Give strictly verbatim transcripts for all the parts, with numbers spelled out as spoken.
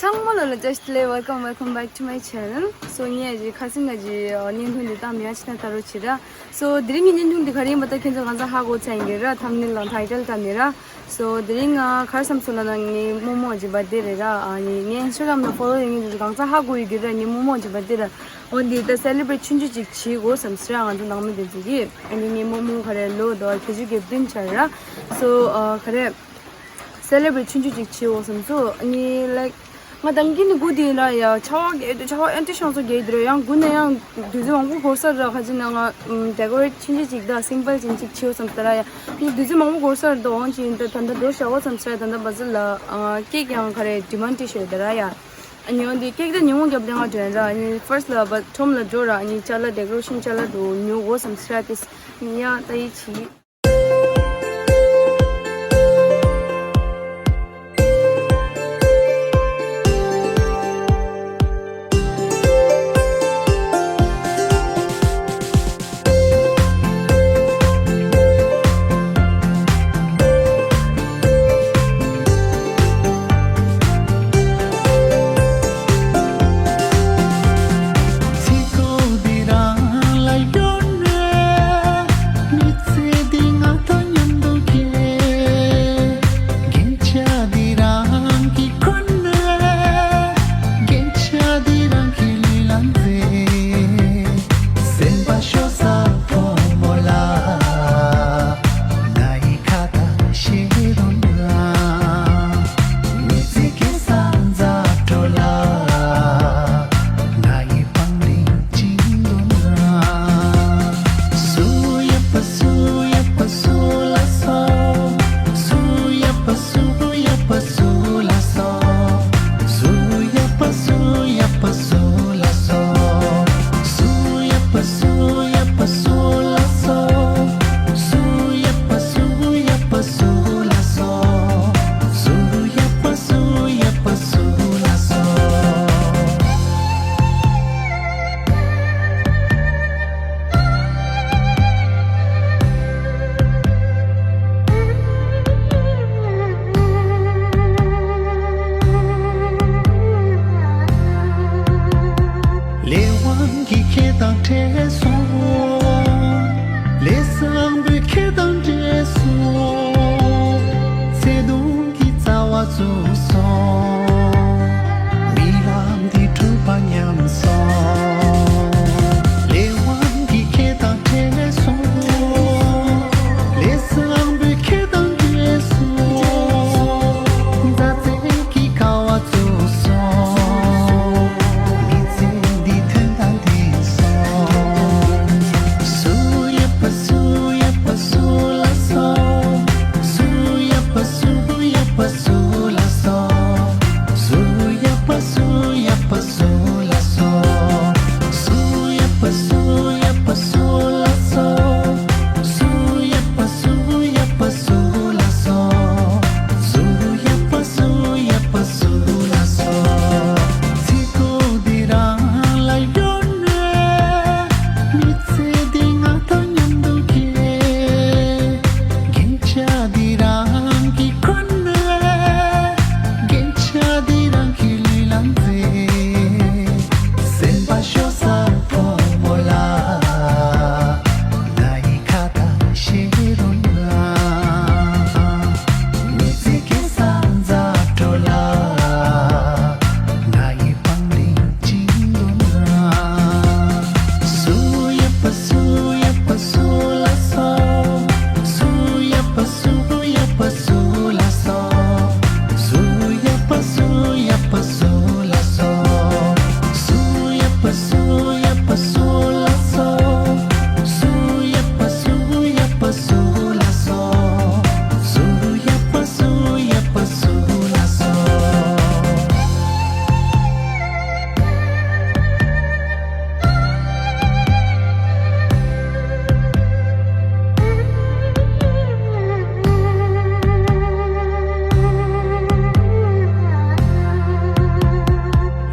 ཚང་མ་ལ་ལ་བཀྲ་ཤིས་བདེ་ལེགས། Welcome, welcome back to my channel. So ངས་ཨ་ཅེ་ཁ་སང་ཨ་ཅེ་བརྙན་ཐུང་འདི་བཏང་མེད་ཡ་ཕྱི་ན་ད་རོ་ཆི་ར། So དེ་རིང་གི་བརྙན་ཐུང་འདི་ག་རེ་ཡིན་པ་ད་ཁྱེད་ཚོ་གང་ཚ་ཧ་གོ་ཚར་ཡིན་གྱི་ར། Thumbnail་དང་title་དང་ནི་ར། So དེ་རིང་ང་གར་བསམ་སོང་ལ་ན་ངའི་རྨོ་མོ་ཨ་ཅེ་birthday་རེད་ར། ཨ་ནི་ངའི་Instagram་ལ་follow་ཡོད་མཁན་འདི་གང་ཚ་ཧ་གོ་ཡོད་གྱི་ར། ངའི་རྨོ་མོ་ཨ་ཅེ་birthday་ར། འོ་འདི་ད་celebrate་ཆུང་ཆུང་ཅིག་བྱེད་དགོས་བསམ་སོང་ང་ཚོ་ནང་མི་དེ་ཚོ་གིས། ཨ་ནི་ངའི་རྨོ་མོ་ག་རེ་ལོ་དོ་བརྒྱད་ཅུ་གྱ་བདུན་ཆགས་ར། So ག་རེ་celebrate་ཆུང་ཆུང་ཅིག་བྱེད་དགོས་བསམ་སོང་། ཨ་ནི་like ང་དང་གི་ནི་དགུ་དེ་ཡིན་ར་ཡ། ཆར་པ་རྒྱག་དུས་ཆར་པ་ཨེ་འདྲ་ཤང་སོ་རྒྱག་དེ་ར། ཡང་དགུ་ནས་ཡང་དུས་ཚོད་མང་པོ་འགོར་ས་ར། ཁ་ཅིག་ན་ང་decorate་ཆུང་ཆུང་ཅིག་དང་simple་ཅན་ཅིག་བྱེད་དགོས་བསམ་སོང་ར་ཡ། དུས་ཚོད་མང་པོ་འགོར་ས་ར། ད་འོང་ཅིག་ཡིན་ད་ད་ད་འགྲོ་བཞག་དགོས་བསམ་སོང་ར། ད་ད་བ་ཟི་ལ་cake་ཡང་ག་རེ་demand་བྱས་ཡོད་ད་ར་ཡ། ཨ་ནི་འོ་འདི་cake་ད་ཉིན་མོ་རྒྱབ་དེ་ང་དྲན་ར། ཨ་ནི་first་ལ་བ་ཁྲོམ་ལ་འགྲོ་ར། ཨ་ནི་ཅ་ལག་decoration་ཅ་ལག་འགྲོ་ཉོ་དགོས་བསམ་སོང་ར། དེ་ནི་ཡ་ད་ཡི་ཆི། ལས་དབང་གིས་ཁྱེད་དང་འཕྲད་སོང་། ལས་བཟང་པོས་ཁྱེད་དང་འཕྲད་སོང་། ཚེ་དུང་གི་རྩ་བ་བཙུགས་སོང་། རྨི་ལམ་འདི་འགྲུབ་པ་སྙམ་སོང་། ལས་དབང་གིས་ཁྱེད་དང་འཕྲད་སོང་། ལས་བཟང་པོས་ཁྱེད་དང་འཕྲད་སོང་། མཛའ་བརྩེ་གི་ཀ་བ་བཙུགས་སོང་། མི་ཚེ་འདི་དོན་དང་ལྡན་སོང་། སུ་ཡོད་པ་སུ་ཡོད་པ་སུ་ལ་སོ། སུ་ཡོད་པ་སུ་ཡོད་པ་སུ་ལ་སོ། སུ་ཡོད་པ་སུ་ཡོད་པ་སུ་ལ་སོ། སུ་ཡོད་པ་སུ་ཡོད་པ་སུ་ལ་སོ། སུ་ཡོད་པ་སུ་ཡོད་པ་སུ་ལ་སོ། སུ་ཡོད་པ་སུ་ཡོད་པ་སུ་ལ་སོ། ཚིག་གོ་འདི་རང་ལ་ཡོད་ནས། མི་ཚེ་འདི་ང་དང་མཉམ་དུ་སྐྱེལ། རྒྱན་ཆ་འདི་རང་གིས་གོན་ནས། རྒྱན་ཆ་འདི་རང་གི་ལུས་ལ་མཛེས། སེམས་པ་ཤོར་ས་ཕོ་མོ་ལ། ང་ཡི་ཁ་ཏ་ཤེ་རོ་ན། མི་ཚེ་སྐྱེལ་ས་མཛའ་གྲོགས་ལ། ང་ཡི་པང་རིང་གཅིག་ལོ་ན། སུ་ཡོད་པ་སུ་ཡོད་པ་སུ་ལ་སོ། སུ་ཡོད་པ་སུ་ཡོད་པ་སུ་ལ་སོ། སུ་ཡོད་པ་སུ་ཡོད་པ་སུ་ལ་སོ། སུ་ཡོད་པ་སུ་ཡོད་པ་སུ་ལ་སོ། སུ་ཡོད་པ་སུ་ཡོད་པ་སུ་ལ་སོ། སུ་ཡོད་པ་སུ་ཡོད་པ་སུ་ལ་སོ།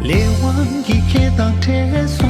ལས་དབང་གིས་ཁྱེད་དང་འཕྲད་